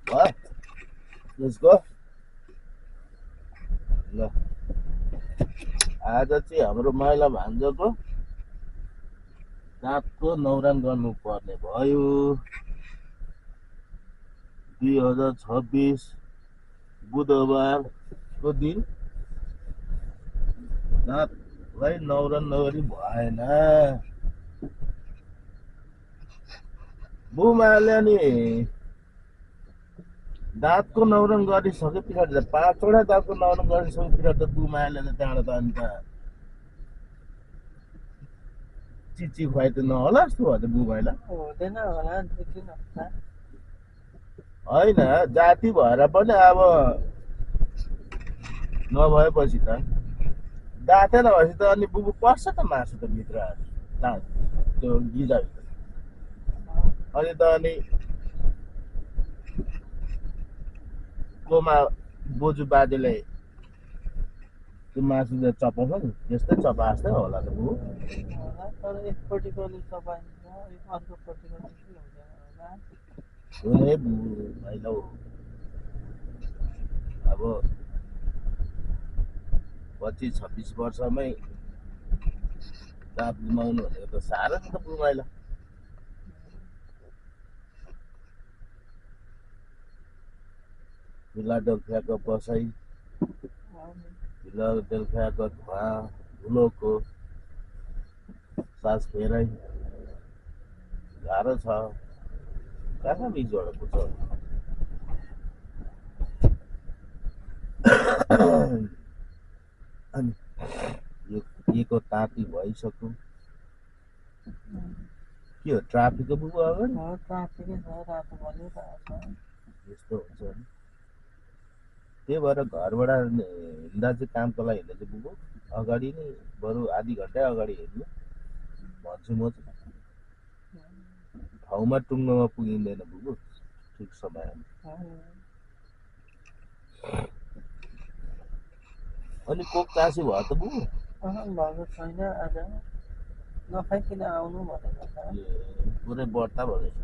भयो त्यसको ल आज चाहिँ हाम्रो महिला भान्जोको दाँतको न्वारन गर्नुपर्ने भयो 2026 बुधबारको दिन दाँतलाई न्वारन नगरी भएन बुमाले नि दाँतको न्वारन गरिसके पछाडि त 5वटा दाँतको न्वारन गरिसके पछाडि त बुमाले त्यहाँबाट त अन्त चिची खुवाइ त नहोला जस्तो भयो त बुमाइलाई हुँदैन होला 2-3 हप्ता होइन जाति भएर पनि अब नभएपछि त दाँतै नभएपछि त अनि बुबु पर्छ त मासु त भित्र दाँत त्यो गिजाभित्र अनि त अनि कोमा बोजू बाजेले त्यो मासु त चपाउँछ नि त्यस्तै चपाएस्तै होला त बुबु होला तर एकपट्टिकोले चपाइन्छ अर्कोपट्टिकोले चाहिँ हुँदैन होला हुने बुबु होइन हौ अब 25-26 वर्षमै दाँत गुमाउनु भनेको त साह्रो नि त बुमाइलाई फिलाडेल्फियाको बसाइ फिलाडेल्फियाको धुवा धुलोको सास फेराइ गाह्रो छ कहाँ बिचबाट पुग्छ अनि यो को ताती भइसक्यो के हो ट्राफिकको बुबु अगाडि ट्राफिकै छ रातो बलिरहेको छ यस्तो हुन्छ नि त्यही भएर घरबाट हिँड्दा चाहिँ कामको लागि हिँड्दा चाहिँ बुबु अगाडि नै बरु आधी घन्टै अगाडि हिँड्नु भन्छु म चाहिँ ठाउँमा टुङ्गोमा पुगिँदैन बुबु ठिक समयमा अनि कोक चासी भयो त बुबु भएको छैन आज नखाइकन आउनु भनेको छ पुरै बढ्ता भनेछ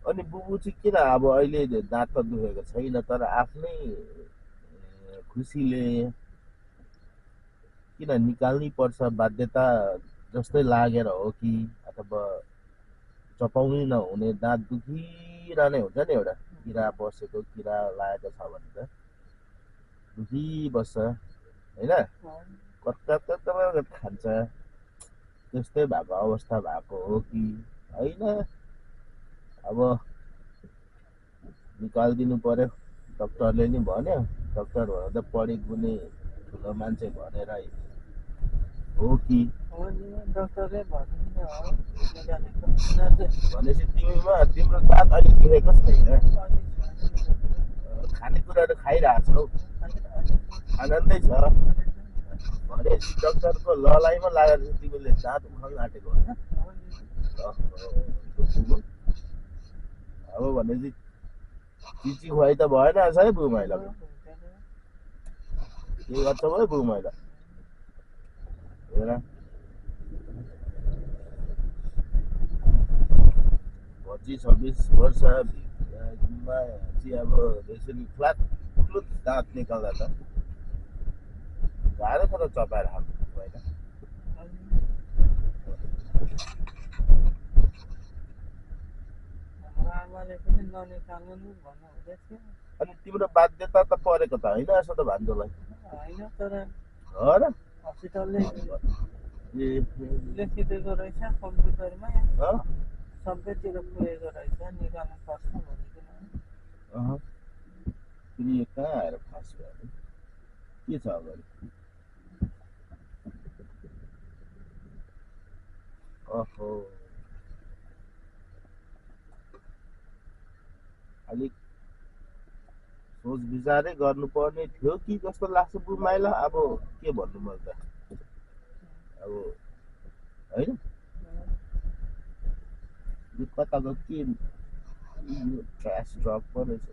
अनि बुबु चाहिँ किन अब अहिले दाँत त दुखेको छैन तर आफ्नै खुसीले किन निकाल्नै पर्छ बाध्यता जस्तै लागेर हो कि अथवा चपाउनै नहुने दाँत दुखिरहने हुन्छ नि एउटा किरा बसेको किरा लागेको छ भने त दुखिबस्छ होइन कता खान्छ त्यस्तै भएको अवस्था भएको हो कि होइन अब निकालिदिनु पर्यो डक्टरले नि भन्यो डक्टर भनेर त पढी गुने ठुलो मान्छे भनेर हो कि डक्टरले भन्ने हो भनेपछि तिम्रो दाँत अलिक दुखेको छैन खानेकुराहरू खाइरहेछौ आनन्दै छ भनेपछि डक्टरको ललाइमा लागेर तिमीले दाँत उखाल्न आँटेको होइन अब भनेपछि चिची खुवाइ त भएन है बुमाइला के गर्छौ है बुमाइला हेर 25-26 वर्षमा चाहिँ अब यसरी फ्ल्याट फ्लुट दाँत निकाल्दा त गाह्रो छ त चपाएर खानु होइन आमाले पनि ननिकाल्नु भन्नु हुँदै थियो अनि तिम्रो बाध्यता त परेको त होइन यसो त भान्जोलाई होइन तर हो र हस्पिटलले लेखिदिएको रहेछ कम्प्युटरमा सबैतिर पुगेको रहेछ निकाल्नु पर्छ भनिकन फेरि यो कहाँ आएर फाँस भयो के छ अगाडि ओहो अलिक सोच विचारै गर्नुपर्ने थियो कि जस्तो लाग्छ बुमाइला अब के भन्नु मैले त अब होइन यो कताको के यो ट्रास ड्रप पो रहेछ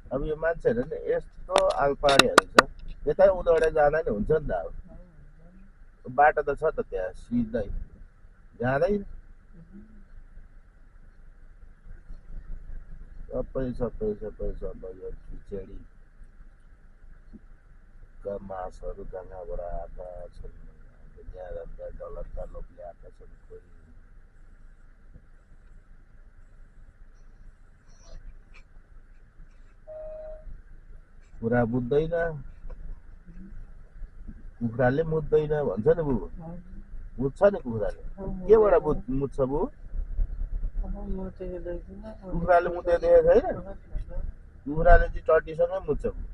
त अब यो मान्छेहरू नि यस्तो आलपाडीहरू छ, यतै उदौडे जाँदा नि हुन्छ नि त। अब बाटो त छ त त्यहाँ सिधै जाँदैन, सबै सबै सबै सबै यो खिचडीका मासहरू कहाँबाट आएका छन्, दुनियाँभरका डलरका लोकले आएका छन्। कोही कुरा बुझ्दैन, कुखुराले मुत्दैन भन्छ नि बुबु, मुत्छ नि कुखुराले, केबाट मुत्छ बुबु? कुखुराले मुतेको देखेको छैन? कुखुराले चाहिँ टट्टीसँगै मुत्छ बुबु,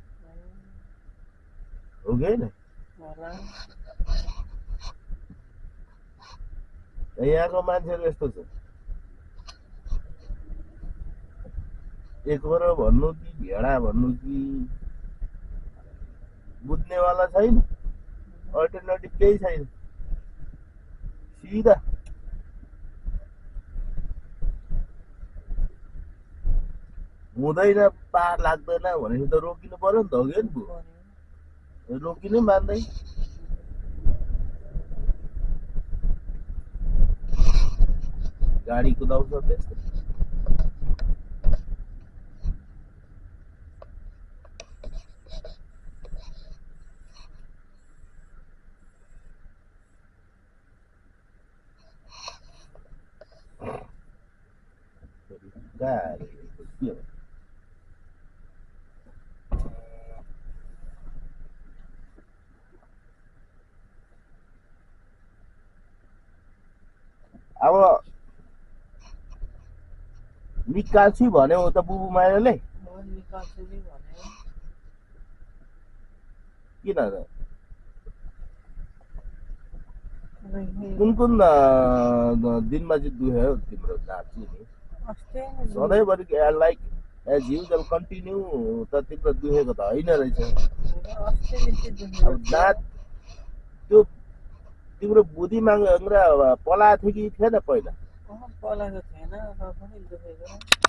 हो कि होइन? यहाँको मान्छेहरू यस्तो छ, एकरो भन्नु कि भेडा भन्नु कि बुझ्नेवाला छैन, अल्टरनेटिभ केही छैन, सिधा हुँदैन, पार लाग्दैन भनेपछि त रोकिनु पर्यो नि त, हो कि होइन बुबु? रोकिनु मान्दै, गाडी कुदाउँछ त्यस्तो। गाडी के हो? अब निकाल्छु भन्यो त बुबु मायाले, किन कुन कुन दिनमा चाहिँ दुख्यो तिम्रो दाँत चाहिँ नि? सधैँभरि लाइक एज युजल कन्टिन्यू त तिम्रो दुखेको त होइन रहेछ। अब दाँत त्यो तिम्रो बुद्धि माग्रा पलाएको थियो कि थिएन पहिला? पलाएको थिएन र पनि दुखेको